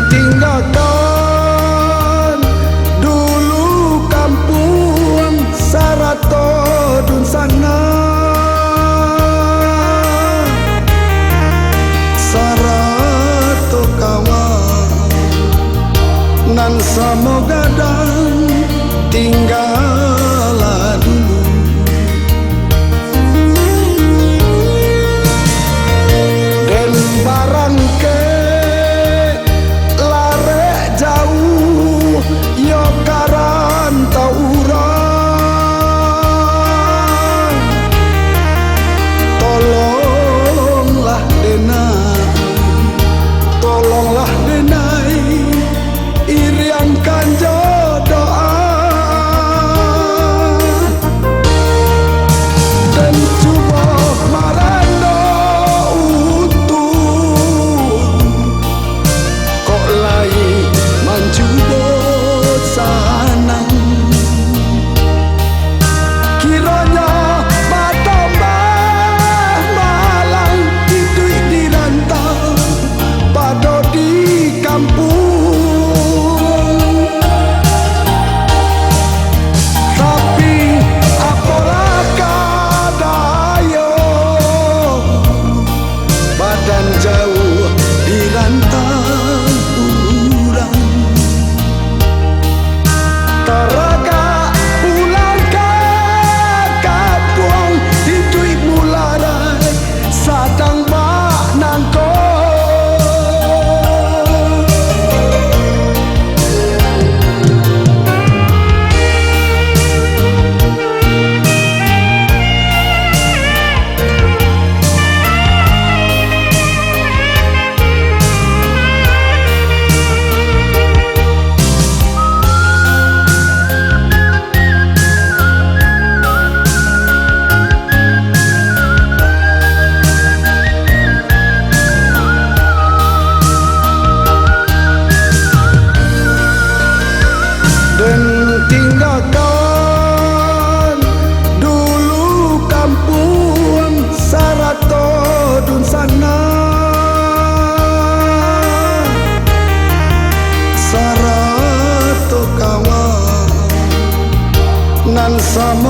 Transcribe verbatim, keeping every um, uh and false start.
Tinggakan dulu kampuang sarato dunsanak, sarato kawan nan samo gadang, tinggalah dulu. Den barangkek larek jauah, yo ka rantau urang. Tolonglah denai, tolonglah denai, iriangkan jo doa. Dan cubo marando utuh, kok lai mancubo sanang. Kironyo batambah malang iduik di rantau, pado di kampuang. Tapi, apolah ka dayo, badan jauah di rantau urang. Taragak pulang ka kampuang, iduik mularai sadang bak nangko. Den tinggakan dulu kampuang sarato dunsanak, sarato kawan nan samo